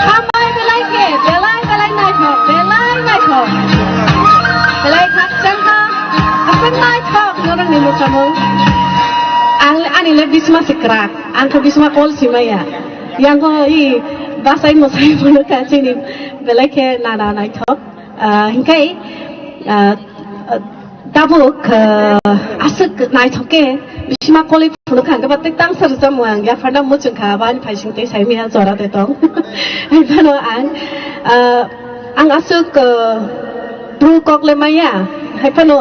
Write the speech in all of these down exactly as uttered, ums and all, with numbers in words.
Hambai belai khe, belai, belai naithok, belai naithok. Belai khakchangkha, aswk naithok norokni mwsamung. Ang, ani le bisma se kwrak, ang khe bisma kol simaya. Yang khe i bachai mwsai phano kha chini belai khe nana naithok. Ah, hinkhe, ah, ah, tabuk, ah, aswk naithok khe, bisima kolwi phunukha, hwnkhe ba tei tangsa rwchapmung ang yapharna muchungkha, aboni phaising tei saimaya jora de tong. Haiphano ang, ah, ang aswk, ah, bru kok le maya, haiphano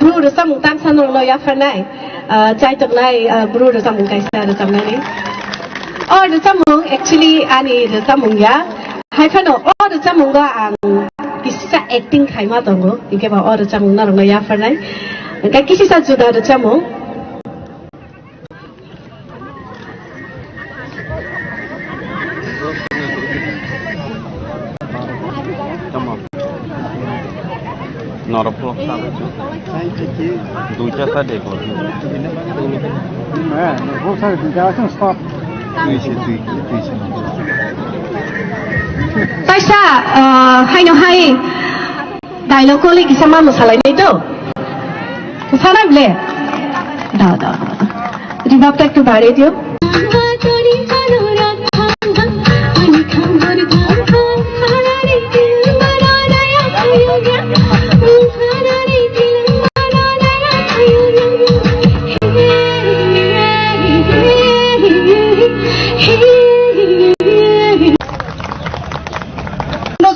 bru rwchapmung tangsa norokno yapharnai. Ah, chaitok nai, ah, bru rwchapmung kaisa rwchapnani. O rwchapmung actually ani rwchapmung ya. Hai phano o rwchapmungo ang kisisa acting khaima tongo. Hinkhe ba o rwchapmung norokno yapharnai. Hwnkhe kisisa juda rwchapmung. Norok vlog sa bai se. Duita sa de ko. Twi se, twi, twi se. Taisa, ah, haino hai. Dialogue koli kisa ma mwsalainai to. Mwsanai ble. Da, da, da, da. Reverb ta ekটু বাড়িয়ে দিও.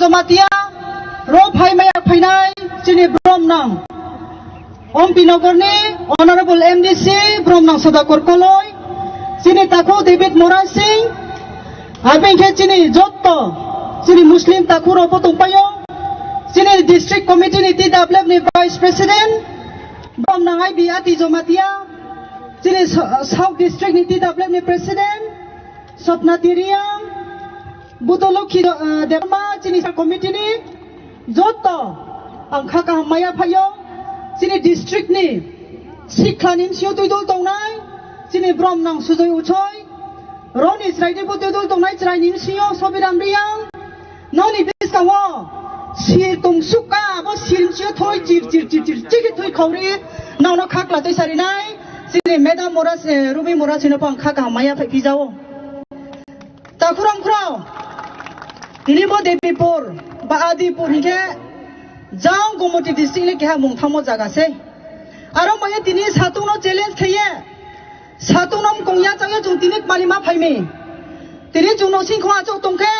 Jamatia ro phai maya phainai chini brom nang. Ompi Nogor ni Honorable M D C brom nang Sudhakar Koloi, chini takhu David Moran Singh, abeng khe chini jotto chini Muslim takhu rok bo tongpaio, chini District Committee ni T W F ni Vice President, brom nang I B Ati Jamatia, chini Sa-, South District ni T W F ni President, Sopna Tiriang, Buto Lokhi, eh, Debbarma, chini sa committee ni joto ang kha kaham maya phaio, chini district ni sikla ni M C O twi dol tongnai, chini brom nang Sujoy Uchoi, roni chwrai ni bo twi dol tongnai chwrai ni M C O Sobiram Riang, noni bwskango sil tong sukha, abo sil M C O thoi chir chir chir chir chir thoi khauri, nono khakla twi sarinai, chini Madam Mora, eh, Ruby Mora chino bo ang kha kaham maya phai phijao. Takhurang khurao, tini bo Debipur ba Adipur hinkhe jang Gomoti district ni keha mungthamo jaga se. Aro maya tini satung no challenge khaiye, satung no mkong ya changyo chung tini kmani ma phaimi. Tini chung no singkho achok tongkhe,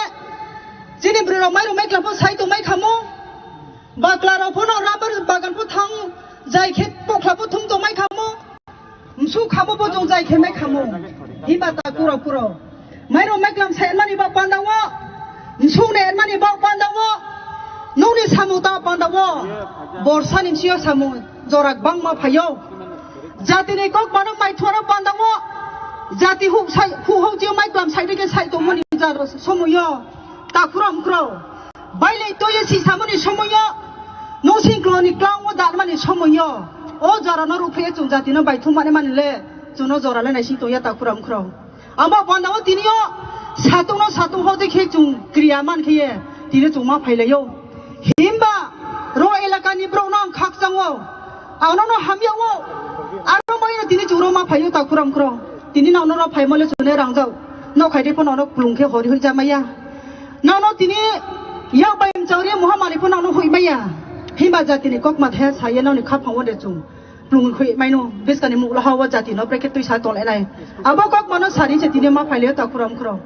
chini bwrwi rok mai rok mai kla pho sai tong mai khamo, bakla rok pho no rubber bagan pho thang jai khe pokla pho thum tong mai khamo. Msuk khamo bo chwng jai khe mai khamo. Hiba ta kuro kuro. Mairok maiklam sa enmani bok pandango. Msuk ne enmani bok pandango. Nungni samung ta pandango. Borsa ni msio samung jora bangma phaio. Jati ni kok mano mai thuaro pandango. Jati hu sai hu hok jio maiklam sai dike sai tongmani jar somoyo. Ta kuro mkro. Bailei toye si samani somoyo. Nung singklo ni klango danmani somoyo. O jora no rukphi chwng jati no baithum mani mani le chwng no jora le naising tong ya takhuram khro. Amo panda o tini o satung no satung ho de khe chwng kriya man khe ye tini chwng ma phai lai o. Himba ro elaka ni bro no ang khakchang o. Ang no no hamya o. Aro mai no tini chwng ro ma phai o takhuram khro. Tini no no ro phai mo le chwng ne rang jau. No khai de pho no no klung khe hori hoi ja maya. Nang no tini yak bai mchang ri muha mani pho nang no hoi maya. Himba jati ni kok ma the sa ye nang ni kha phang o de chwng. Plung khui maino, bwskani mukla ha o jati no brekhe twi sa tong lai nai. Abo kok mano sari se tini ma phaile takhuram khro.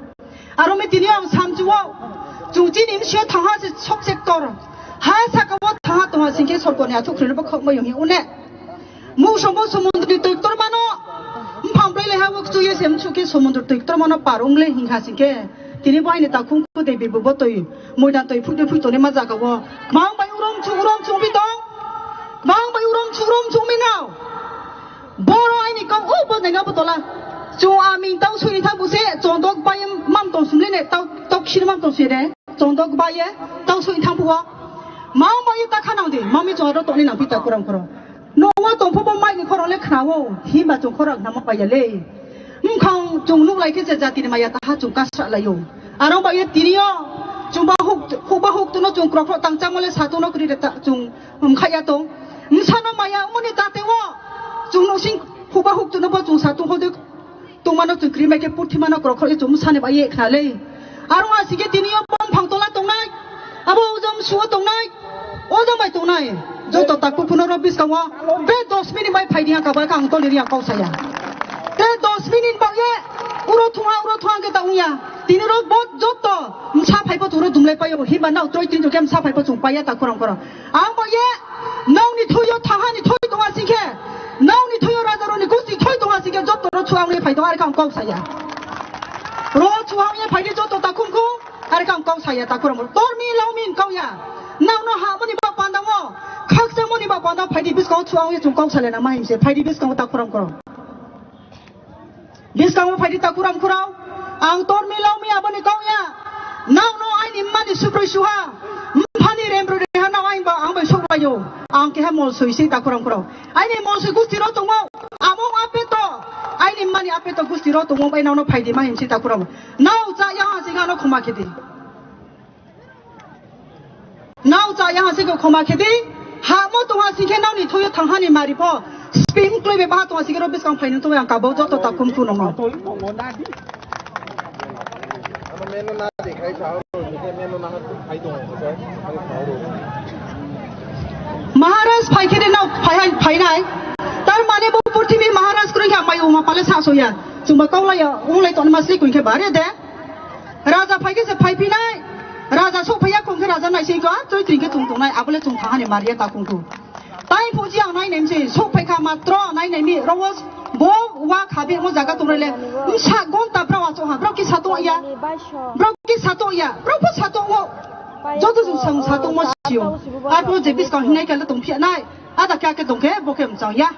Aro mi tini ang samchu o, chwng chini msio thangha se sok sector. Ha saka o thangha tongha singke sorkoni athuk khri no bo khok mayung hi une. Muk sobo somundri twi tor mano, mphang bai le ha o kchu ye se msuk ke somundri twi tor mano par ung le hingha singke. Tini bo aini takhum khu de bibu bo twi, moidan twi phuk de phuk toni ma jaga o. Mang bai urom chu urom chu bi tong. Bang bai urom churom chumi nao. Boro aini kok o bo nega botola. Chung aming tau sui thang buse chondok bai mam tong sumle ne tau tok sir mam tong sire. Chondok bai tau sui thang buo. Mau bai ta khanang di. Mami chong ro toni nang pita kurang koro. No wa tong pho bo mai ni khoro le khnao. Himba chung khoro na ma bai le. Mkhang chung nuk lai khe je jati ni maya ta ha chung kasra lai o. Arong bai tini o. Chung ba huk huk ba huk tuno chung krok krok tang chamo le sa tuno kri ta chung. Mkhaya tong. Msano maya moni tate o. Chung no sing huba huk tuno bo chung sa tong hodo. Tong mano chung kri mai ke puthi mano krok khoi chung msani ba ye khna le. Aro a sige tini o bom phang tola tong nai. Abo ujam suo tong nai. Ujam bai tong nai. Joto takku phuno ro bis kamo. Be dos minute bai phai dia ka ba kang toli ria kau saya. Te dos minute ba ye. Uro thunga uro thunga ke ta unya. Tini ro bot joto. Msa phai bo chung ro dumlai payo. Himba nau troi tin ke msa phai bo chung paya ta kurang kurang. Ang bo ye, nokni thoyo thangani thoi tonga singkhe, nokni thoyo rajarokni gusti thoi tonga singkhe, joto ro chuang ye phai tonga, are kang kok saya. Ro chuang ye phai di joto takhum khu, are kang kok saya takhum. Tormi laumi kau ya. Nokno ha moni ba pandango, khaksa moni ba pandang phai di biskango chuang ye chung kok salena ma himse, phai di biskango takhum koro. Biskango phaidi takuram khurao. Ang tormi laumi aboni kau ya. Nokno aini mani suproi suha. Mphani rembroi reha nao aini ba ang bai sok laio. Ang keha mol soi sei takuram khurao. Aini mol soi gusti ro tongo. Among apeto. Aini mani apeto gusti ro tongo bai nokno phaidi ma himsi takuram. Nao cha ya ha sing ano khoma khedi. Nao cha yang asike khoma khedi, ha mo tong asike nao ni thoyo thang hani mari pho, spin kloi be baha tong asike ro biskang phainung tong yang kabo joto takum tu nongo. Maharaj phai khedi nao phai hai, phai nai. Tar mane bo purthimbi Maharaj kroi kha mai uma pale sa soya. Chumba kaulaya, unglai ton masli kuin khe bare de. Raja phai khe se phai phinai. Raja sok phaiya kong khe raja nai sei ko, choi tring khe chung tongnai, abole chung thang hani maria ta kung thu. Tai phuji ang nai nem se, sok phai kha matro nai nem mi, ro wo bo wa kha be mo jaga tong le. Msa gon ta bra wa cho ha, bra ki sa to ya. Bra ki sa to ya, bra pho sa to wo. Joto chung sang sa to mo sio. Ar pho je bis ka hinai kal tong phia nai. Ada kya ke tong khe, bo khe mchang ya.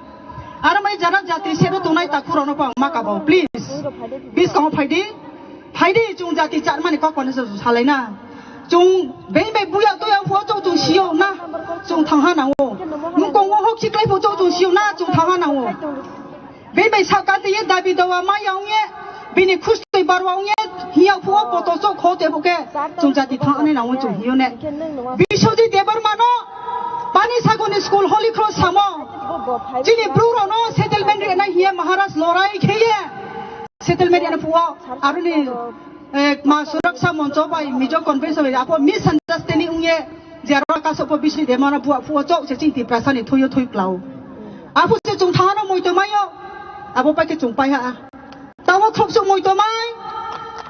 Aro mai jara jati sero tongnai ta khuro no pa ma ka bo, please. Bis ka phai di. Phaidi chung jati chatmani kok kono se salai na. Chung bei bei buya toya phuo chok chung sio na. Chung thangha nango. Mukong wo hok chiklai phuo chok chung sio na chung thangha nango. Bei bei sakante ye dabi dawa ma yaung ye. Bini khustui barwa ung ye. Hiya phuo poto chok kho te buke. Chung jati thangani nango chung hiyo ne. Biswajit Debbarma no. Pani sagoni school Holy Cross samo. Chini bru rok no settlement rina hiye Maharaj lorai kheye. Settlement yana phuo aruni, eh, ma suraksa moncho bai Mizo conference bai apo misunderstanding ungye jero kaso po bisni de mana phuo phuo chok se ching Tiprasa ni thoyo thoi plau. Apo se chung thano moi to mayo. Abo pai ke chung pai ha. Tawo khok chung moi to mai.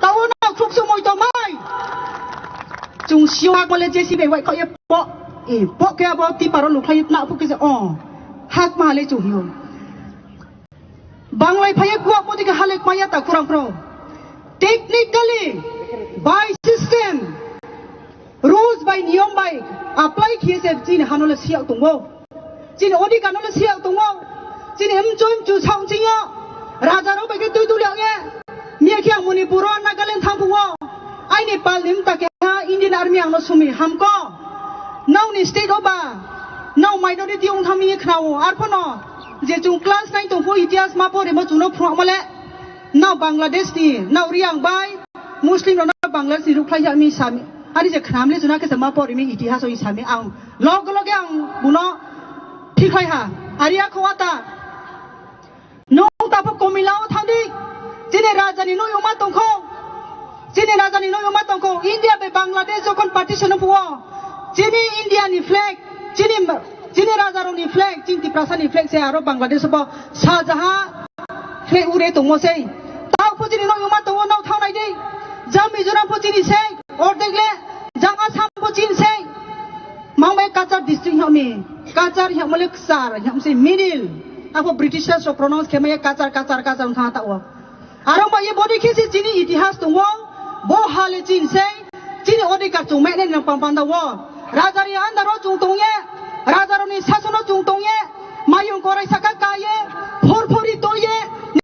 Tawo na khok chung moi to mai. Chung sio ha kole J C B wai kho ye po. E po ke abo ti paro lukhlai na phu ke se o. Hak ma le chung hiyo. Banglai phaiya kuwa podi ka halek maya ta kurang pro. Technically, by system, rules by niyom by apply khiye se chini hano le siyak tongo. Chini odhikar no le siyak tongo. Chini mchoi mchu saung chingyo. Raja rok bai ke tui tuli ang ye. Miya khe ang Manipur o Nagaland thang phungo. Aini pal ni mta ke ha Indian Army ang no sumi hamko. Nong ni state o ba. Nong minority ong thang mi khnao. Arphono. Je chwng class nine tongphuru itihas ma porimo chwngno phunukmale, nao Bangladesh ni, nao Riyang bai Muslim rokno Bangladesh ni rukhlai ya mi sami. Ani je khnamle chwngno khe ma porimi itihas o sami ang log loge ang buno thikhlai ha. Ari ya khowata. Nwng tabuk Komila o thangdi. Chini raja ni noyungma tongkho. Chini raja ni noyungma tongkho. India bai Bangladesh jokhon partition o phuo. Chini India ni flag. Chini, chini raja rok ni flag. Chini Tiprasa ni flag se aro Bangladesh bo sajaha flag ure tongmo sei. Tao pho chini noyungma tongo nao thangnai di. Jang Mizoram pho chini sei. Ordek le. Jang Assam pho chini sei. Mangbai Cachar district hingmi, Cachar hingmale Cachar hingmse middle. Abo British rok pronounce khe maya Cachar, Cachar, Cachar wngkha ta o. Arong bai boni khe se chini itihas tongo, bo hale chin sei, chini odhikar chwng mene nang pang panda o. Raja ni andaro chwng tongye, raja roni sasono chwng tongye, mayung korai saka kaye, phor phori toye,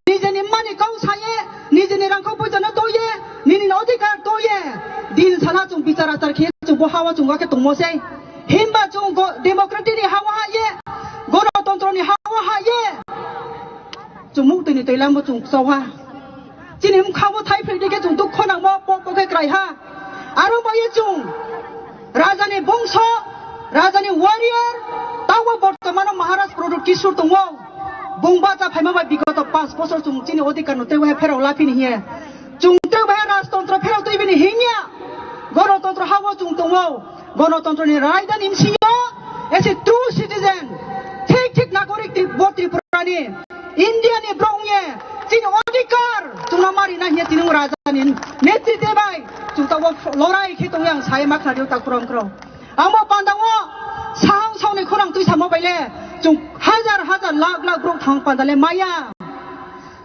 nijeni mani kau saye, nijeni rangkho poitano toye, nini odhikar toye. Din sana chwng bichar achar khe chwng bo hawa chwng khe tongmo sei. Himba chwng go-, democratic ni hawa ha ye, gonotontro ni hawa ha ye. Chwng muk twi ni twi lambo chwng chawha. Chini mkha bo thai phri dikhe chwng dukho nangmo pok pok khe krai ha. Aro bo ye chwng raja ni bongso, raja ni warrior, tabo bortomano Maharaj Pradyut Kishore tongo. Bung bacha phaima bai bigoto panch bosor chwng chini odhikar no teibo hai pherao laphini hiye. Chwng teibo hai rajtontro pherao twi bini hinya. Gonotontro hawo chwng tongo. Gonotontro ni raidani bisingo as a true citizen, thik thik nagorik Tri-, bo Tripura ni, India ni borok wngye chini odhikar chwngno mari na hiya chini raja ni netritwe bai chwng tabo lorai khe tongwi ang sai ma khnari ta khorang khorang. Amo pandao sahang sauni khorang twi samo baile chwng hajar hajar lakh lakh borok thang pandale maya.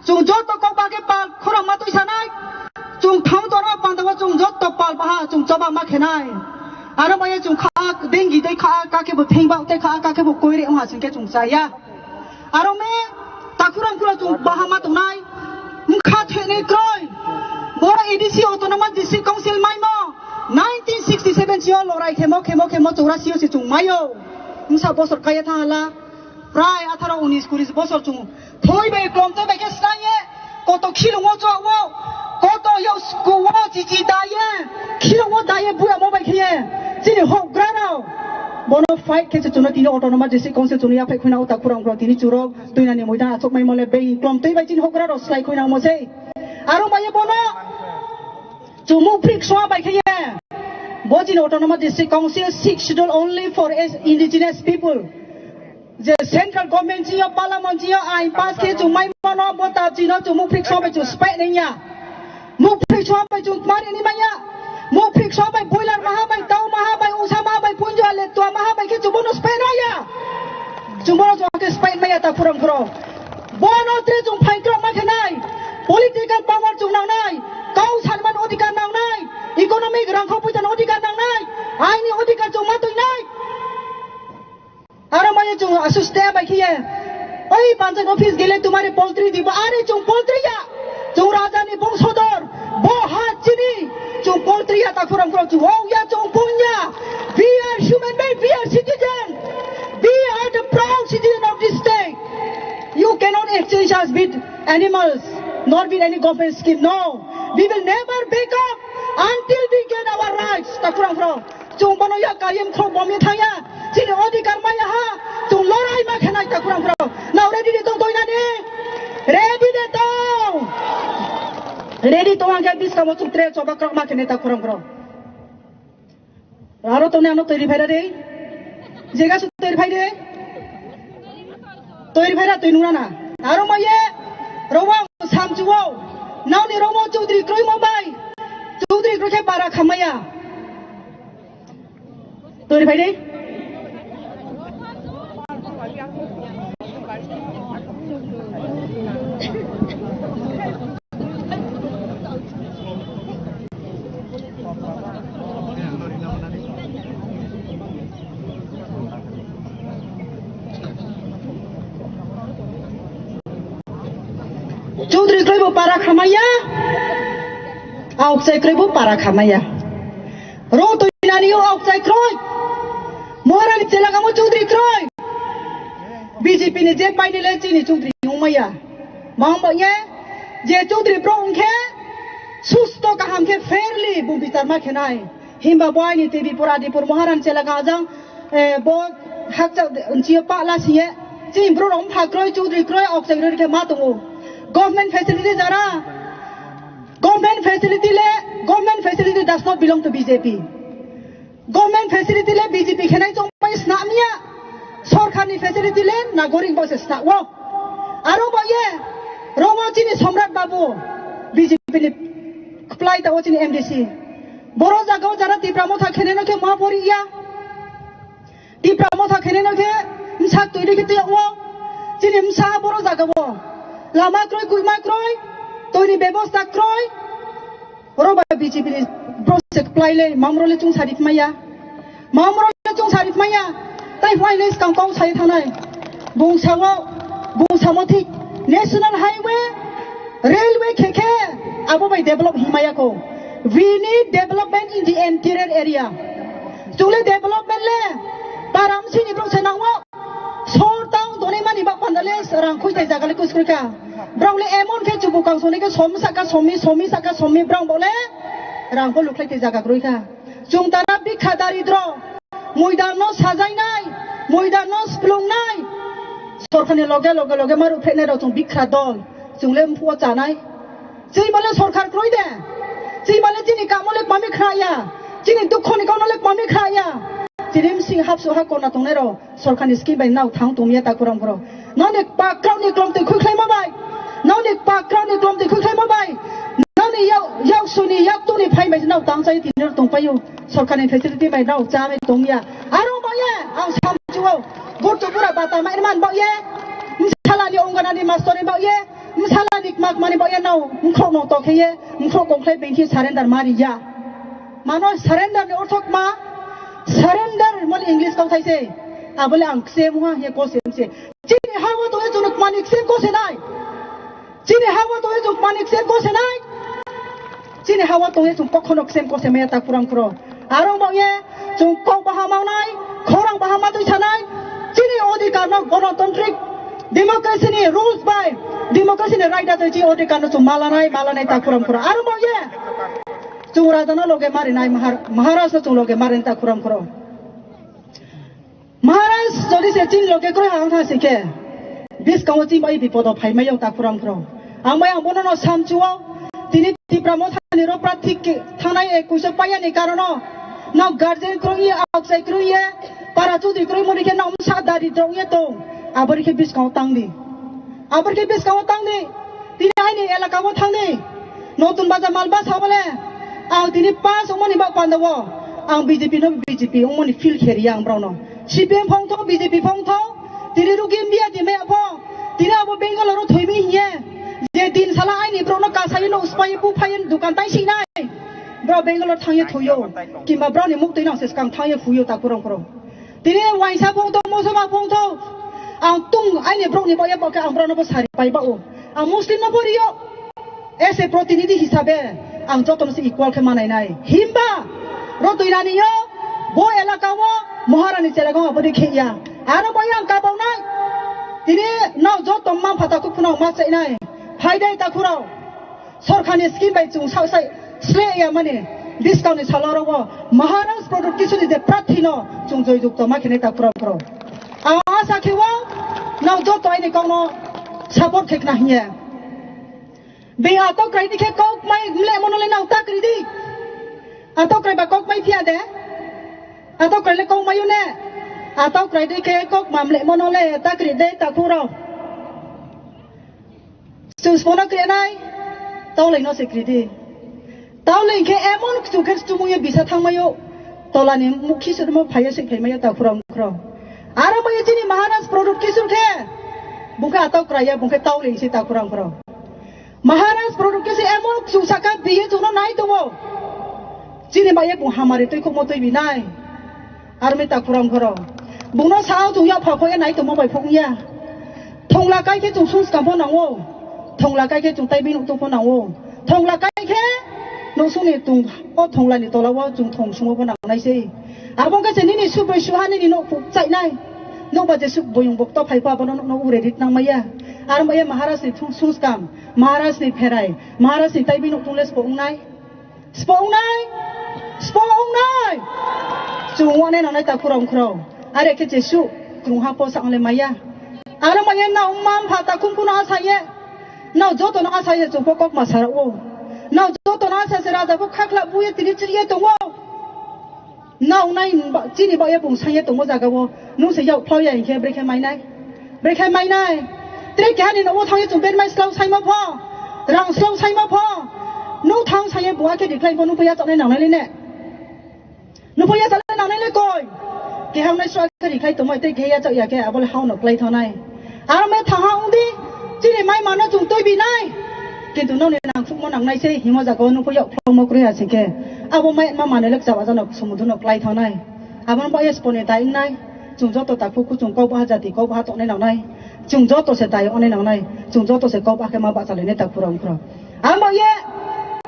Chwng joto kok bagwi pal khorang ma twi sanai. Chwng thang toro pandao chwng joto pal baha chwng choba ma khenai. Aro maya chwng kha dengi dei kha kake bo thengba tei kha kake bo koire wngha chwng khe chwng chaya. Aro me takhurang khura chwng baha ma tongnai. Mkha thene kroi. Boro A D C Autonomous District Council maimo. Nineteen sixty seven sio lorai khemo khemo khemo chorasi o se chwng maio. Msa bosor kaya thangala. Prai atharo unis kuri bosor chwng. Thoi bai klom tei bai khe snaiye. Koto khilungo chwa wo. Koto yo sku wo chichi daye. Khilungo daye buya mo bai khiye. Chini hok grano. Bono fight khe se chwngno tini Autonomous District Council chwngno yaphai khwina uta khurang khurang tini churok. Tuinani moidan achuk mai mole bei klom tei bai chini hok grano slai khwina mo sei. Aro mai bono. Chumuk phrik swa bai khiye. Bo chini Autonomous District Council six schedule only for indigenous people. Je central government chini parliament chini ain pass khe chumai mano bo ta chini chumuk phrik swa bai chum spek nengya. Muk phrik swa bai chum mari ni maya. Muk phrik swa bai boiler maha bai tau maha bai usa maha bai punjo ale tua maha bai khe chum bono spek naya. Chum bono chum ke spek maya ta khurang khurang. Bono tre chum fight ma khe nai. Political power chum nang nai. Kau sanman odhikar nang nai. Economic rangkho puitan odhikar nang nai. Aini odhikar chum ma tui nai. Aro maya chwng asus te bai khiye. Oi panchayat office gele tumare poultry dibo. Are chwng poultry ya. Chwng raja ni bongsodor. Bo ha chini. Chwng poultry ya ta khurang khurang chwng. Oh ya chwng punya. We are human being. We are citizen. We are the proud citizen of this state. You cannot exchange us with animals, nor with any government scheme. No. We will never back up until we get our rights. Ta khurang khurang. Chwng bono ya kayem khok bomni thangya. Chini odhikar maya ha. Chwng lorai ma khenai ta khurang khurang. Now ready de tong toinani? Ready de tong. Ready tong ang khe biskamo chuktre choba krok ma khenai ta khurang khurang. Aro tongni ano twi riphaira de. Jega su twi riphaide. Twi riphaira twi nungnana. Aro maye rowang samchuo. Naoni romo chudri kroi mo bai. Chudri kroi khe para khamaya. Tori bhai de. Chudri kroi bo para khamaya. Auk sai kroi bo para khamaya. Ro to inani o auk sai kroi. Moharani chelagamo chudri kroi. B J P ni je paini le chini chudri wngmaya. Mang ba ye je chudri bro wngkhe susto kaham khe fairly bung bichar ma khenai. Himba bo aini Tripura Adipur Maharani chela gajang, eh, bo hakcha nchiyo pa la siye. Chini bro rong pha kroi chudri kroi ok chai roi khe ma tongo. Government facility jara. Government facility le, government facility does not belong to B J P. Government facility le B J P khenai chong pai snamya. Sorkar ni facility le nagorik bo se sna wo. Aro bo ye, romo chini Somrat Babu, B J P ni kplai ta o chini M D C. Boro jaga o jara Tipra Motha khenai no khe ma pori ya. Tipra Motha kheneno khe msak twi rikhe twi o. Chini msa boro jaga o. Lama kroi, kuima kroi, twi ni bebosta kroi. Oro ba B J P ni bro se kplai le, mamro le chung sari maya. Mamro le chung sari maya. Tai hwai le skang kong sai thanai. Bung sao, bung samo thik. National Highway, Railway khe khe abo bai develop himaya ko. We need development in the interior area. Chungle development le param sini bro se nango. Sor town doni mani bak panda le rang khui tai jaga le kus khui kha. Bro le emon khe chubu kang soni khe somi saka somi, somi saka somi bro bo le rang ko luklai tai jaga kroi kha. Chung tara bikha daridro. Moidan no sajainai, moidan no splungnai. Sorkar ni loge loge loge maru phenai rok chung bikha dol. Chung le mphuo chanai. Chini bale sorkar kroi de. Chini bale chini kamo le kmami khra ya. Chini dukho ni kamo le kmami khra ya. Chini msing hapsu ha kona tongnai rok sorkar ni scheme bai nao thang tongya ta kurang boro. Noni pakrao ni klom twi khuikhlai ma bai. Noni pakrao ni klom twi khuikhlai ma bai. Noni yau, yau suni yak tuni phai bai nao tang chai tini rok tong paio. Sorkar ni facility bai nao cha bai tongya. Aro bai ye ang sam chuo. Gurtu pura bata mai man bai ye. Msala ni ongana ni mastor ni bai ye. Msala ni kmak mani bai ye nao. Mkhok no to khe ye. Mkhok kong khlai bengki surrender mari ya. Mano surrender ni orthok ma. Surrender mol English kau thai se. Abole ang kse muha ye ko se se. Chini hawa to ye chunuk manik se ko se nai. Chini hawa to ye chunuk manik se ko se nai. Chini hawa to ye chunuk kokhono ksem ko se maya ta kurang kuro. Arong bang ye chunuk kok baha maunai, khorang baha matui sanai. Chini odhikar no gonotontrik democracy ni rules bai, democracy ni right atoi chi odhikar no chung malanai, malanai ta kurang kuro. Arong bang ye chung raja no loge marinai, Mahar-, Maharaj no chung loge marinai ta kurang kuro. Maharaj jodi se chini loge kroi ang tha se khe, biskango chini bai bipodo phai mai yong ta kurang kuro. Ang bai ang bono no samchuo, tini Tipra Motha ni ro prathik khe thanai e kuiso paya ni karono, nao guardian kroi ye, outside kroi ye, para chudri kroi mori khe nao msa dari drong ye tong, abori khe biskango tang di. Abori khe biskango tang di. Tini aini elaka o thangni, Notun Bazar Malbasa bole, ang tini pass wngmani bak panda o, ang B J P no B J P wngmani feel khe ri ang brao no. C P M phongtho, B J P phongtho, tini rugi India di maya pho, tini abo Bangalore o thoi mi hiye, je din sala aini brao no kasai no uspai bu phai dukan tai si nai, brao Bangalore thang ye thoi yo, kimba brao ni muk twi nang se skang thang ye phui yo ta kurang kurang. Tini waisa phongtho, mosoma phongtho. Ang tung aini brok ni boya bokhe ang brok no bo sari pai ba o. Ang Muslim no bo rio. As a protinidhi hisabe ang joto no se equal khe manai nai. Himba ro twi nani yo bo elaka o Maharani chela gong abo de khe ya. Aro boya ang kabau nai. Tini nao joto ma phata kuk phunao ma chai nai. Phai dai ta khurao. Sorkar ni scheme bai chung sa-, sai sle ya mani discount ni salo ro Maharaj Product Kisu ni je prathi no chung joy jukto ma khine ta kro kro. Ang asa khe o nao joto aini kok no support khe khna hiye. Be ato krai ni khe kok mai mle mono le nao ta kri di. Ato krai ba kok mai phiya de. Ato krai le kok mai ne. Ato krai di khe kok ma mle mono le ta kri de ta khuro. Chwng songno krenai, tauling no se kridi. Tauling khe emon kchuk khe chumui ye bisa thangmaio, tolani mukhi sudmo phaiye se phaimaio ta khurang khurang. Aro bai chini Maharaj Product Kisu khe, bungkhe atau kraya, bungkhe tauling se ta khurang khurang. Maharaj Product Kisu emon kchuk saka biye chwngno nai tongo. Chini bai ye bung hamari twi khukmo twi binai. Army ta khurang khoro. Bungno sao chung ya pha khoya nai tongmo bai phung ya. Thongla kai khe chung sung skang pho nango. Thongla kai khe chung tai bini tong pho nango. Thongla kai khe no sung ni tung o thongla ni tola o chung thong sumo pho nang nai sei. Abo khe se nini subai suha nini no phuk chai nai. Nokba jesuk boyong bokto phai pha, bono nokno ure rit nang maya. Aro maya Maharaj ni thung sungskam, Maharaj ni pherai, Maharaj ni taibi nok thungle spo wngnai. Spo wngnai, spo wngnai. Chwng wane nangnai ta khurang khurao. Are khe jesuk krung ha po sa ongle maya. Aro maya na umma pha ta khum kuno asa ye. Nao joto no asa ye chwng po kok ma sara o. Nao joto no asa se raja po khakla buye tini chiriye tongo. Nao nai ba-, chini ba ye bung sanye tongo jaga o. Nung se yao phao ya hinkhe brekhe mainai. Brekhe mainai. Tre keha ni nogo thangye chwng permai slao saima pho. Rang slao saima pho. Nung thang sanye buwa khe decline pho nung po ya chaknai nangnai le ne. Nupho yachak le nangnai le koi. Keha wngnai sua khe rikhai tongmai tei keha yachak ya khe abo le hao no klai thonai. Aro me thaha wng di. Chini mai mano chwng twi bi nai. Kintu noni nang sukmo nangnai se himo jaga o nupho yak phlongmo kwrwi asing khe. Abo mai ma mano le chaba jano sumudhu no klai thonai. Abo no ba yes poni tai wngnai. Chwng joto ta khu khu chwng kok baha jati kok baha tongnai nangnai. Chwng joto se tai ongnai nangnai. Chwng joto se kok baha khe ma bacha lainai ta khura wng khura. Amo ye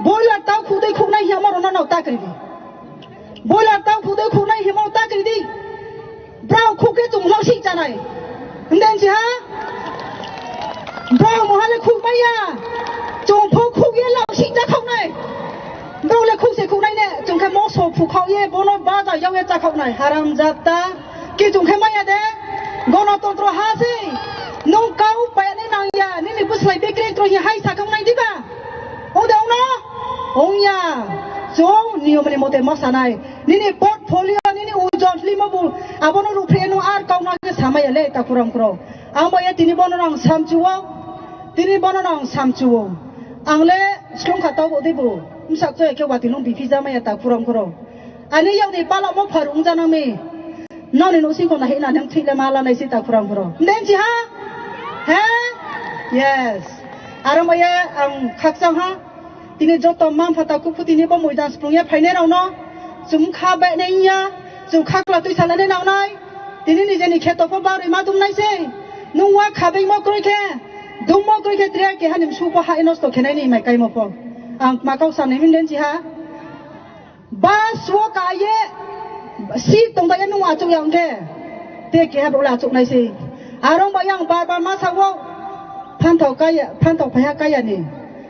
boiler tau khudui khuknai hiya moro no nok ta kri di. Boiler tau khudui khuknai himo ta kri di. Brao khuk khe chwng lok sik chanai. Nden si ha? Brao mohale khuk maya. Chwng pho khuk ye lok sik cha khoknai. Brao le khuk se khuknai ne. Chwng khe moso phu khok ye bono baja yau ye cha khoknai. Haram jata. Ki chwng khe maya de. Gonotontro ha se. Nung kau payani nang ya. Nini bwslai bekre tro hi hai sakang nai diba. Ode ongno? Ongya. Chwng niyomni mote ma sanai. Nini portfolio, nini ujon lima bu. Abono ruphre no ar kauna khe samaya le ta khurang khuro. Ang ba ya tini bono nang samchuo. Tini bono nang samchuo. Ang le slung kha tau bo de bu. Msak choi khe wati nung biphi jamaya ta khurang khuro. Ani yakni palamo pharu wngjanangmi. Noni no singko na hina nang thik le ma la nai si ta khurang khuro. Nden si ha? He? Yes. Aro maya ang khakchang ha. Tini joto mam phata kuku tini bo moidan sprung ya phainai rao no. Chum kha bai nai ya. Chum kha kla twi sa le nai nang nai. Tini ni jeni kheto pho barwi ma dum nai se. Nung wa kha bai mo kroi khe. Dum mo kroi khe tre ke hanim su pho ha inosto khenai ni mai kai mo pho. Ang ma kau sa nai min den si ha. Ba suo ka ye si tong da ye nung achuk ya hwnkhe. Te keha bo le achuk nai se. Arong ba yang bar bar ma sawo. Phanthok kaya, phanthok phaiha kaya ni.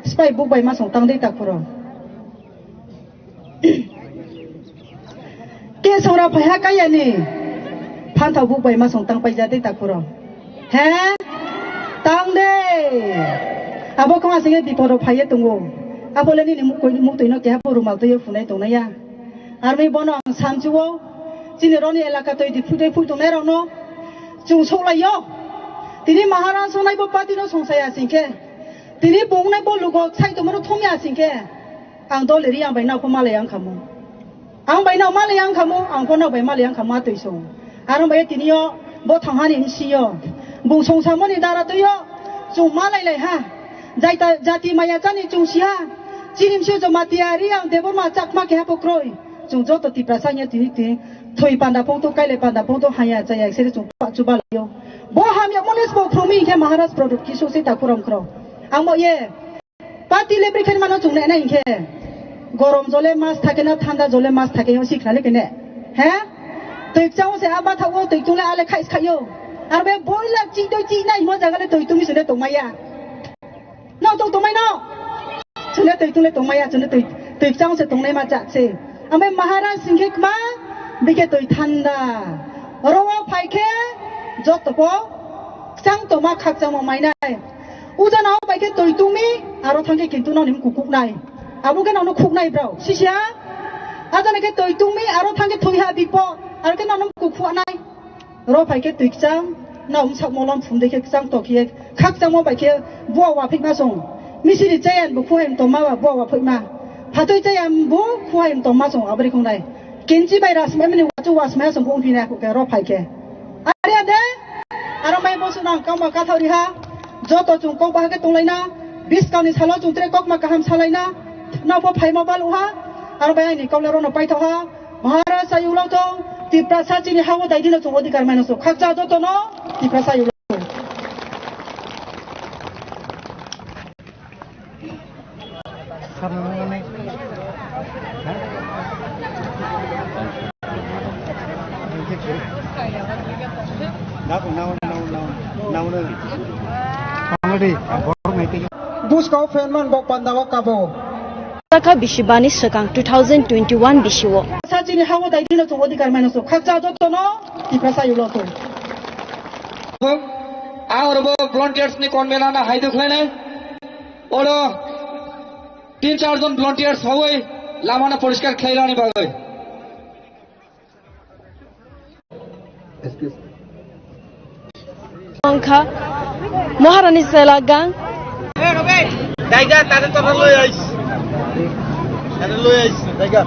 Spai buk bai ma song tang dei ta khoro. Ke songra phaiha kaya ni. Phanthok buk bai ma song tang pai ja dei ta khoro. He? Tang de. Abo kama singe bipodo phaiye tongo. Abo le nini muk-, muktui no keha bo rumal twiyo phunai tongnai ya. Armi bono ang samchuo. Chini roni elaka toi di phudai phui tongnai rok no. Chung soklai yo. Tini Maharaj songnai bo party no songsaya singkhe. Tini bungnai bo lugo sai tongmano thumya singkhe. Ang dol ri ang bai nao pho malai ang khamu. Ang bai nao malai ang khamu, ang pho nao bai malai ang khamu atwi song. Aro bai tini yo bo thang hani msi yo. Bung song samoni dara twi yo. Chung malai lai ha. Jaita, jati maya chani chung si ha. Chini msi yo Jamatia, Riang, Debbarma, Chakma keha pho kroi. Chung joto Tiprasa ya tini tini. Thoi panda phung to, kaile panda phung to, haya chaya sere chung pa chuba lai yo. Bo hamya mones bo phrumi khe Maharaj product kisu se ta khurang khurang. Ang bo ye. Pati le bri khen mano chung nai nai hinkhe. Gorom jole mas thake na, thanda jole mas thake yo sikna le kene. He? Twi kchang se aba thago, twi tung le ale khais khayo. Ar be boila chi doi chi nai mo jaga le twi tung sune tong maya. No tong tong mai no. Sune twi tung le tong maya, sune twi, twi kchang se tong nai ma chak se. Ame Maharaj singkhe kma, bike twi thanda. Oro phai khe joto po kchang toma khakchangma mainai. Uja nao bai khe twi tungmi, aro thang khe kintu nao nim kukuk nai. Abo khe nao no khuk nai brao. Sisia? Aja na khe twi tungmi, aro thang khe thwi ha bipo, aro khe nao no kukuk nai. Ro phai khe twi kchang, nao msak molam phum de khe kchang tok khe, khakchangma bai khe bua wa phik ma song. Misiri chayan bu khuhai mtom ma ba bua wa phik ma. Phatwi chayan bu khuhai mtom ma song abri khong nai. Kinchi bai ras mai mani wachu was mai song phung phina khe ro phai khe. Are ade, aro mai bosu nang kama kathori ha, joto chung kok bahai khe tonglaina, biskang ni salo chung tre kok ma kaham salaina, nao pho phaima balu ha, aro bai aini kaula rono paitho ha, Maharaj sayulo to, Tiprasa chini hawo daidino chung odhikar maino so, khakcha joto no, Tiprasa yulo. Buskao phenman bok pandao kabo. Sakha bisi bani swkang two thousand twenty-one bisio. Sa chini hago dai dino chung odhikar mano chung. Khakcha jotono Tiprasa yulo chung. A oro bo volunteers ni konvenana haiduk khlainai. Oro tin char jon volunteers hawoi lamano poriskar khlairani bagwi. Wngkha Maharani Sela gang. Daiga, tare tore loi ais. Tare loi ais, daiga.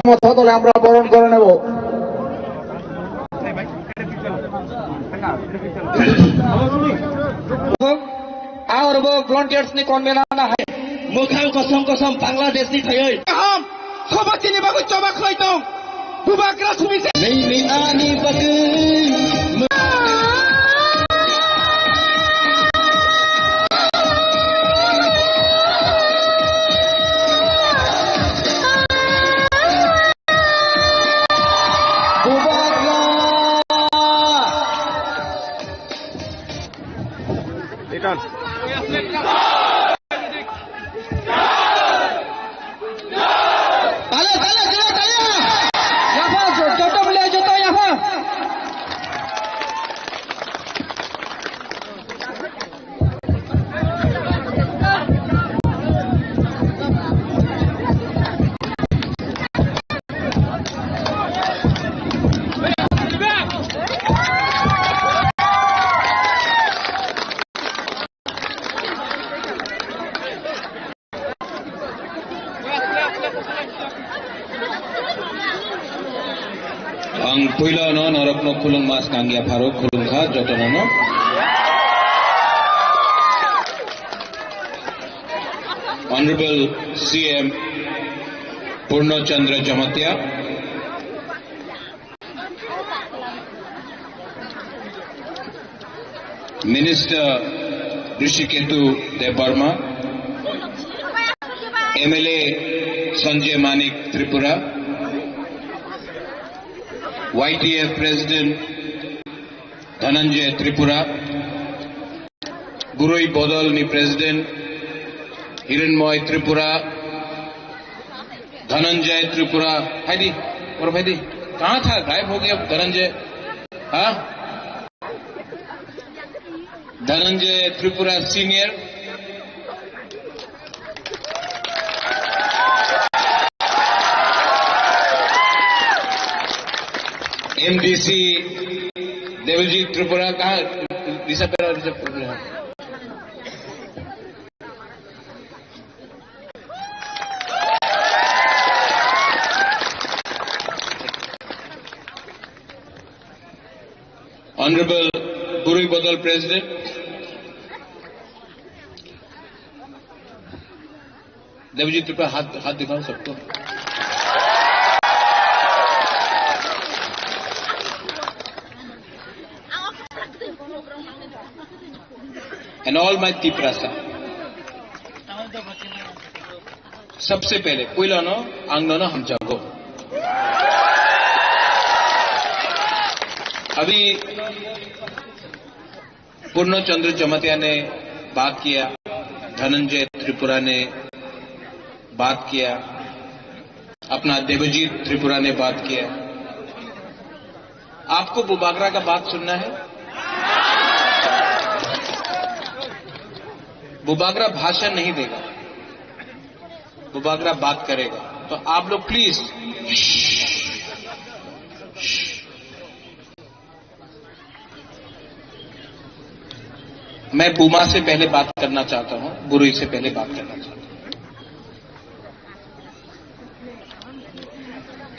Motho dole amra boron gore nebo. A oro bo volunteers ni convener na hai. Mwkhang kosom kosom Bangladesh ni phaiwi. Kaham, soba chini bagwi choba khlai tong. Bubagra sumi se. Nini ani bagwi. Bubagra. Ikan. Tale, tale, tale, tale. Yapha, jo-, joto mile joto yapha. Ang puila no norok no khulung mas kangya pharo khulung kha joto no no. Honorable C M Purno Chandra Jamatia. Minister Hrishiketu Debbarma, M L A Sanjay Manik Tripura, Y T F President Dhananjay Tripura, Burui Bodol ni President Hiranmoy Tripura, Dhananjay Tripura, phaidi, oro phaidi. Kaha tha, gayab ho gaya Dhananjay? Ha? Dhananjay Tripura Senior. M D C Debojit Tripura, kaha? Rishabh Bera, Rishabh Bera. Honorable Burui Bodol President, Debojit Tripura, hath, hath dikhao sabko. And all my Tiprasa. Sabse pehle, puila no, ang nono hamjago. Abhi Purno Chandra Jamatia ne baat kiya, Dhananjay Tripura ne baat kiya, apna Debojit Tripura ne baat kiya. आपको बुबागरा का बात सुनना है? बुबागरा भाषण नहीं देगा, बुबागरा बात करेगा। तो आप लोग प्लीज, मैं बुमा से पहले बात करना चाहता हूं, बुरुई से पहले बात करना चाहता हूं।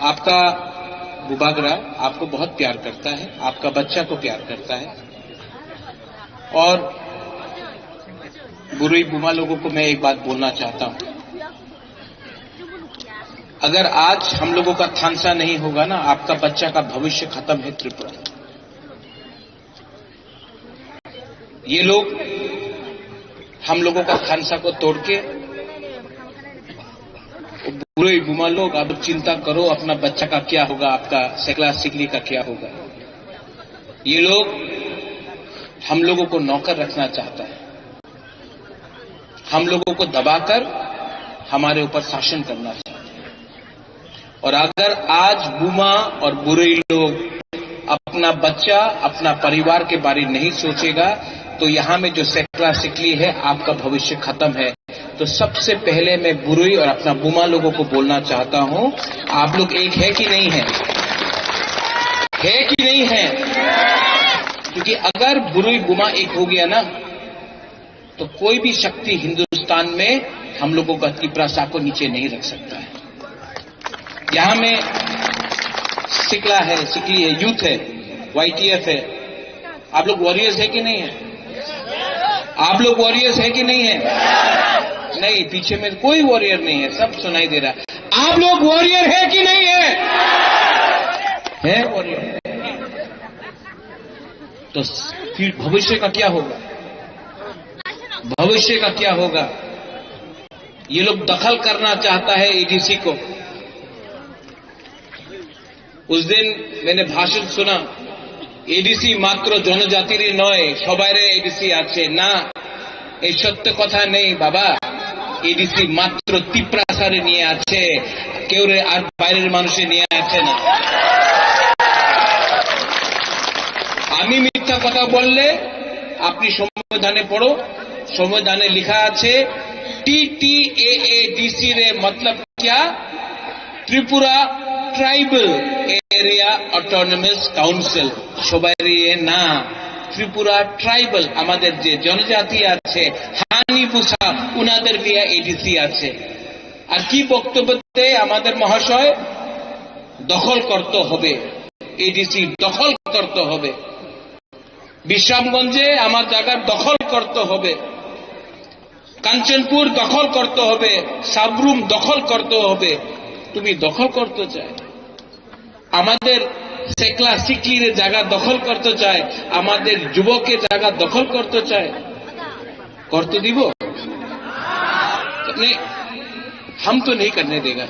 आपका बुबागरा आपको बहुत प्यार करता है, आपका बच्चा को प्यार करता है। और बुरुई बुमा लोगों को मैं एक बात बोलना चाहता हूं, अगर आज हम लोगों का थानसा नहीं होगा ना, आपका बच्चा का भविष्य खत्म है त्रिपुरा। ये लोग हम लोगों का खानसा को तोड़ के, वो बुरोई बुमा लोग, आप लोग चिंता करो, अपना बच्चा का क्या होगा, आपका सेकला सिकली का क्या होगा। ये लोग हम लोगों को नौकर रखना चाहता है, हम लोगों को दबाकर हमारे ऊपर शासन करना चाहता है। और अगर आज बुमा और बुरोई लोग अपना बच्चा, अपना परिवार के बारे नहीं सोचेगा, तो यहाँ में जो सेकला सिकली है, आपका भविष्य खत्म है। तो सबसे पहले मैं बुरोई और अपना बुमा लोगों को बोलना चाहता हूँ, आप लोग एक है कि नहीं है? है कि नहीं है? क्योंकि अगर बुरोई बुमा एक हो गया ना, तो कोई भी शक्ति हिंदुस्तान में हम लोगों का तिपरासा को नीचे नहीं रख सकता है। यहाँ में सिकला है, सिकली है, यूथ है, वाईटीएफ है, आप लोग वॉरियर्स है कि नहीं है? आप लोग वॉरियर्स है कि नहीं है? नहीं, पीछे में कोई वॉरियर नहीं है, सब सुनाई दे रहा है। आप लोग वॉरियर है कि नहीं है? है वॉरियर। तो फिर भविष्य का क्या होगा? भविष्य का क्या होगा? ये लोग दखल करना चाहता है एडीसी को। उस दिन मैंने भाषण सुना, এডিসি মাত্র জনজাতিরই নয়, সবাইরে এডিসি আছে। না, এই সত্য কথা নেই বাবা। এডিসি মাত্র তিপ্রাসারে নিয়ে আছে, কেউরে আর বাইরের মানুষে নিয়ে আছে না। আমি মিথ্যা কথা বললে আপনি সংবিধানে পড়ো, সংবিধানে লেখা আছে টিটিএএডিসি রে মতলব क्या? Tripura tribal area autonomous council, সবাইরে না, ত্রিপুরা ট্রাইবাল, আমাদের যে জনজাতি আছে, হানি বুসা, উনাদের নিয়ে এডিসি আছে। আর কি বক্তব্য দেয় আমাদের মহাশয়? দখল করতে হবে, এডিসি দখল করতে হবে, বিশ্রামগঞ্জে আমার জায়গা দখল করতে হবে। কাঞ্চনপুর দখল করতে হবে, সাবরুম দখল করতে হবে। তুমি দখল করতে চায়, আমাদের সেকলা সিকলির জায়গা দখল করতে চায়, আমাদের যুবকের জায়গা দখল করতে চায়, করতে দিব? नहीं, हम तो नहीं करने देगा।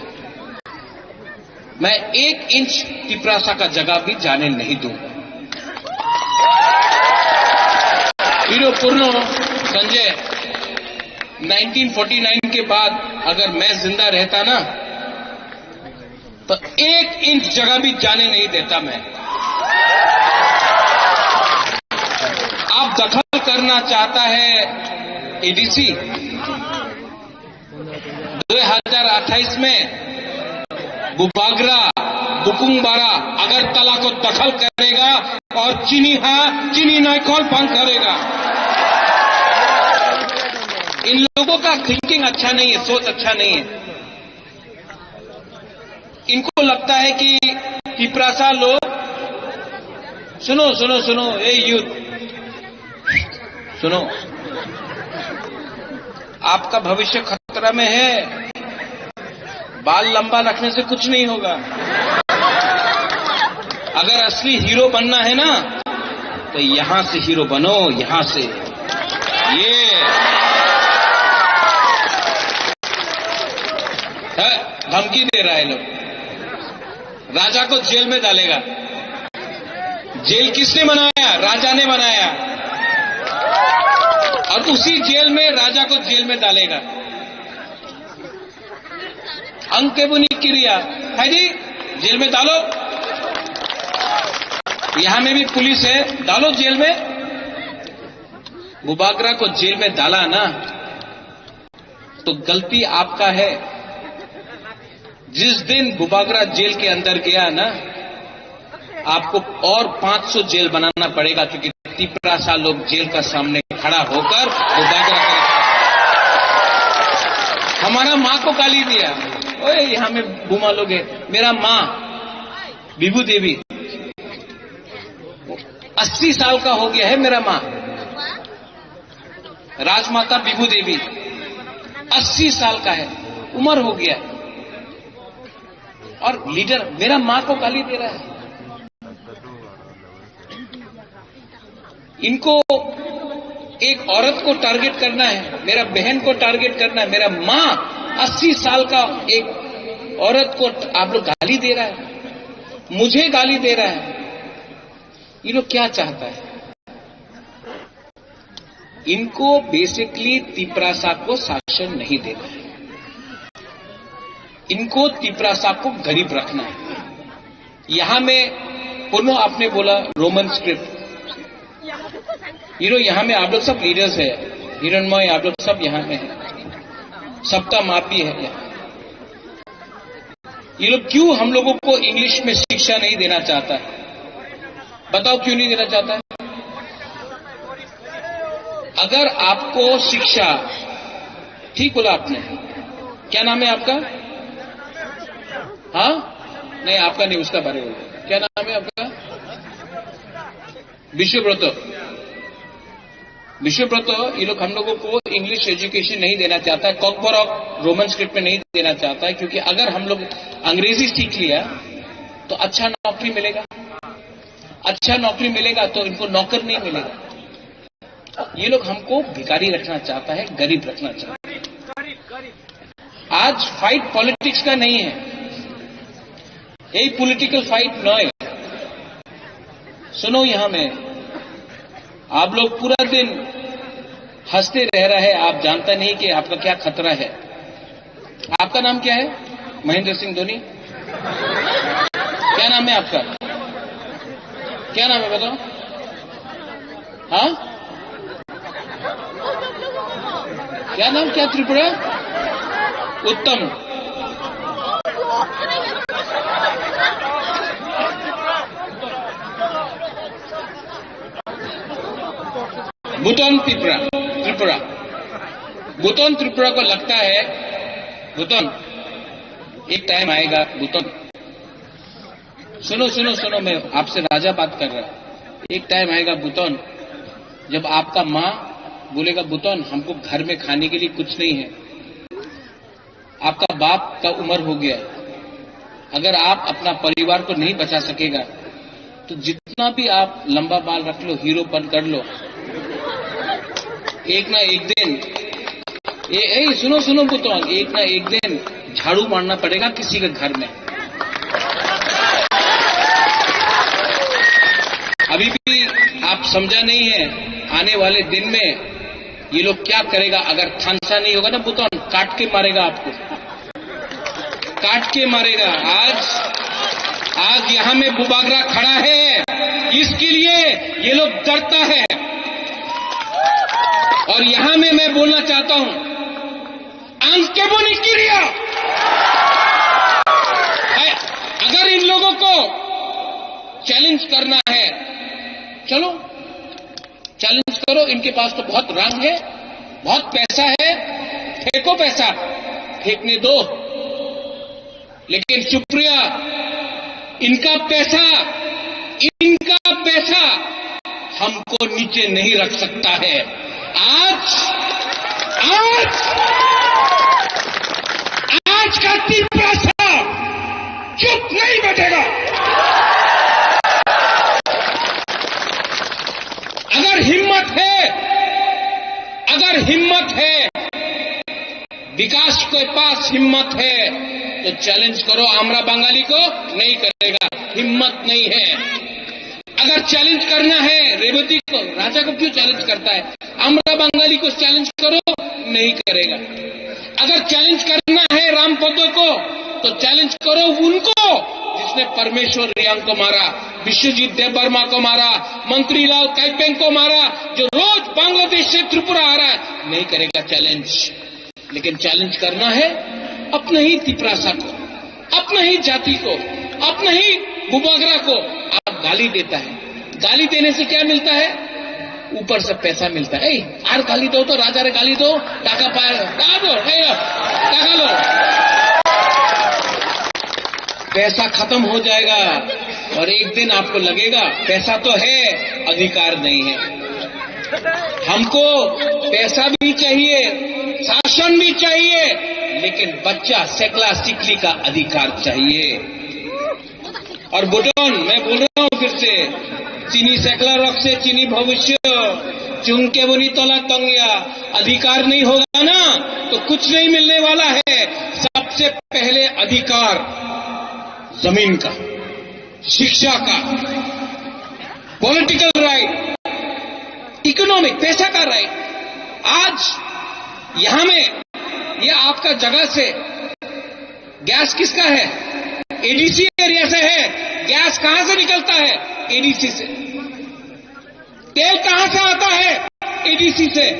मैं एक इंच तिपरासा का जगह भी जाने नहीं दूंगा। Hero Purno Sanjay, nineteen forty nine के बाद अगर मैं जिंदा रहता ना, तो एक इंच जगह भी जाने नहीं देता मैं। आप दखल करना चाहता है एडीसी, दो हज़ार अट्ठाईस में बुबागरा, बुकुंगबारा, अगरतला को दखल करेगा और चिनी हाँ, चिनी नाइकॉल बंद करेगा। इन लोगों का थिंकिंग अच्छा नहीं है, सोच अच्छा नहीं है। इनको लगता है कि तिपरासा लोग, सुनो, सुनो, सुनो, ए यूथ, सुनो, आपका भविष्य खतरा में है। बाल लंबा रखने से कुछ नहीं होगा। अगर असली हीरो बनना है ना, तो यहां से हीरो बनो, यहां से। ये है, धमकी दे रहा है लोग। राजा को जेल में डालेगा। जेल किसने बनाया? राजा ने बनाया। और उसी जेल में, राजा को जेल में डालेगा। अंकेबुनी किरिया, है जी, जेल में डालो। यहाँ में भी पुलिस है, डालो जेल में। बुबागरा को जेल में डाला ना, तो गलती आपका है। जिस दिन बुबागरा जेल के अंदर गया ना, आपको और पाँच सौ जेल बनाना पड़ेगा, क्योंकि तिपरासा लोग जेल का सामने खड़ा होकर बुबागरा का, हमारा माँ को गाली दिया। ओए, यहाँ में बुमा लोग है। मेरा माँ विभू देवी, अस्सी साल का हो गया है मेरा माँ। राजमाता विभू देवी अस्सी साल का है, उम्र हो गया, और लीडर मेरा माँ को गाली दे रहा है। इनको एक औरत को टारगेट करना है, मेरा बहन को टारगेट करना है, मेरा माँ अस्सी साल का एक औरत को आप लोग गाली दे रहा है, मुझे गाली दे रहा है। ये लोग क्या चाहता है? इनको बेसिकली तिपरासा को शासन नहीं देना है, इनको तिपरासा को गरीब रखना है। यहाँ में पुनः आपने बोला रोमन स्क्रिप्ट, यू नो, यहाँ में आप लोग सब लीडर्स है, हिरणमय, आप लोग सब यहाँ में है, सबका माफी है यहाँ। ये लोग क्यों हम लोगों को इंग्लिश में शिक्षा नहीं देना चाहता है? बताओ, क्यों नहीं देना चाहता है? अगर आपको शिक्षा, ठीक बोला आपने, क्या नाम है आपका? हाँ, नहीं, आपका नहीं, उसका बारे में। क्या नाम है आपका? विश्वव्रत। विश्वव्रत, ये लोग हम लोगों को इंग्लिश एजुकेशन नहीं देना चाहता है, कॉकबरॉक रोमन स्क्रिप्ट में नहीं देना चाहता है, क्योंकि अगर हम लोग अंग्रेजी सीख लिया तो अच्छा नौकरी मिलेगा, अच्छा नौकरी मिलेगा तो इनको नौकर नहीं मिलेगा। ये लोग हमको भिखारी रखना चाहता है, गरीब रखना चाहता है। आज फाइट पॉलिटिक्स का नहीं है, यही पॉलिटिकल फाइट नहीं। सुनो, यहाँ में आप लोग पूरा दिन हंसते रह रहे हैं, आप जानता नहीं कि आपका क्या खतरा है। आपका नाम क्या है? महेंद्र सिंह धोनी। क्या नाम है आपका? क्या नाम है, बताओ। हाँ, क्या नाम, क्या त्रिपुरा? उत्तम। भूतन त्रिपुरा, त्रिपुरा। भूतन त्रिपुरा को लगता है, भूतन, एक टाइम आएगा, भूतन। सुनो, सुनो, सुनो, मैं आपसे राजा बात कर रहा हूँ। एक टाइम आएगा, भूतन, जब आपका माँ बोलेगा, "भूतन, हमको घर में खाने के लिए कुछ नहीं है।" आपका बाप का उम्र हो गया है, अगर आप अपना परिवार को नहीं बचा सकेगा, तो जितना भी आप लंबा बाल रख लो, हीरोपन कर लो, एक ना एक दिन, ए, ए, सुनो, सुनो पुतौल, एक ना एक दिन झाड़ू मारना पड़ेगा किसी के घर में। अभी भी आप समझा नहीं है, आने वाले दिन में ये लोग क्या करेगा, अगर थानसा नहीं होगा ना, बुतौन काट के मारेगा आपको, काट के मारेगा। आज, आज यहाँ में बुबागरा खड़ा है, इसके लिए ये लोग डरता है। और यहाँ में मैं बोलना चाहता हूँ, आंकेबोनी किरिया, अगर इन लोगों को चैलेंज करना है, चलो, चैलेंज करो, इनके पास तो बहुत रंग है, बहुत पैसा है, फेंको पैसा, फेंकने दो। लेकिन सुप्रिया, इनका पैसा, इनका पैसा हमको नीचे नहीं रख सकता है। आज, आज, आज का तिपरासा चुप नहीं बैठेगा। अगर हिम्मत है, अगर हिम्मत है, विकास के पास हिम्मत है तो चैलेंज करो, आमरा बंगाली को नहीं करेगा, हिम्मत नहीं है। अगर चैलेंज करना है रेवती को, राजा को क्यों चैलेंज करता है? आमरा बंगाली को चैलेंज करो, नहीं करेगा। अगर चैलेंज करना है रामपदो को, तो चैलेंज करो उनको, जिसने परमेश्वर रियांग को मारा, विश्वजीत देववर्मा को मारा, मंत्री लाल काइपेंग को मारा, जो रोज बांग्लादेश से त्रिपुरा आ रहा है, नहीं करेगा चैलेंज। लेकिन चैलेंज करना है अपने ही तिपरासा को, अपने ही जाति को, अपने ही बुबागरा को। आप गाली देता है, गाली देने से क्या मिलता है? ऊपर से पैसा मिलता है। ए, आर गाली दो तो, राजा रे गाली दो, टाका पाए, टाका दो, ए, टाका लो। पैसा खत्म हो जाएगा और एक दिन आपको लगेगा, पैसा तो है, अधिकार नहीं है। हमको पैसा भी चाहिए, शासन भी चाहिए, लेकिन बच्चा सेकला सिकली का अधिकार चाहिए। और बुटन, मैं बोल रहा हूँ फिर से, चीनी सेकला रख से चीनी भविष्य, चुंके बुनी तोला तंगया, अधिकार नहीं होगा ना, तो कुछ नहीं मिलने वाला है। सब सबसे पहले अधिकार जमीन का, शिक्षा का, पॉलिटिकल राइट, इकोनॉमिक, पैसा का राइट। आज यहां में ये आपका जगह से गैस किसका है? एडीसी एरिया से है। गैस कहां से निकलता है? एडीसी से। तेल कहां से आता है? एडीसी से।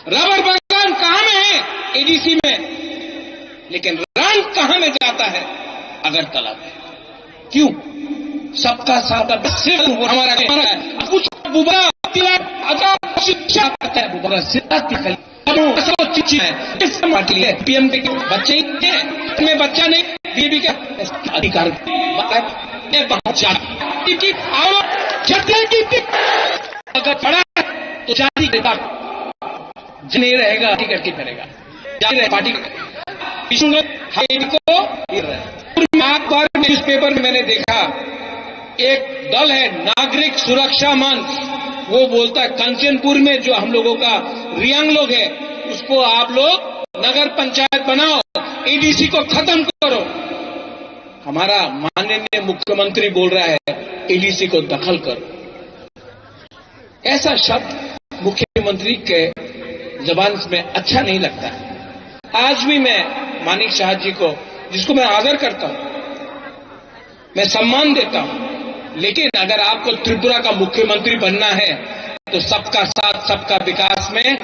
रबर बागान कहां में है? एडीसी में। लेकिन रंग कहां में जाता है? अगरतला में। क्यों? सबका साथ, अब सिर्फ हमारा, हमारा है। अब कुछ बुबा तिला, अगर शिक्षा करता है, बुबा सिद्धार्थ तिला। अब वो सब चीज है। इस समाज के लिए पीएम के बच्चे ही हैं, में बच्चा नहीं, बीबी के अधिकार। मैं बहुत ज्यादा, क्योंकि और जब तक कि अगर पढ़ा है, तो जाति के साथ नहीं रहेगा, पार्टी करके करेगा। जाहिर है, पार्टी विष्णु हाईट को। और मैं अखबार में, न्यूज़पेपर में मैंने देखा, एक दल है नागरिक सुरक्षा मंच, वो बोलता है कंचनपुर में जो हम लोगों का रियांग लोग है, उसको आप लोग नगर पंचायत बनाओ, एडीसी को खत्म करो। हमारा माननीय मुख्यमंत्री बोल रहा है, एडीसी को दखल करो। ऐसा शब्द मुख्यमंत्री के जबान में अच्छा नहीं लगता। आज भी मैं मानिक साहा जी को, जिसको मैं आदर करता हूं, मैं सम्मान देता हूं, लेकिन अगर आपको त्रिपुरा का मुख्यमंत्री बनना है, तो सबका साथ, सबका विकास में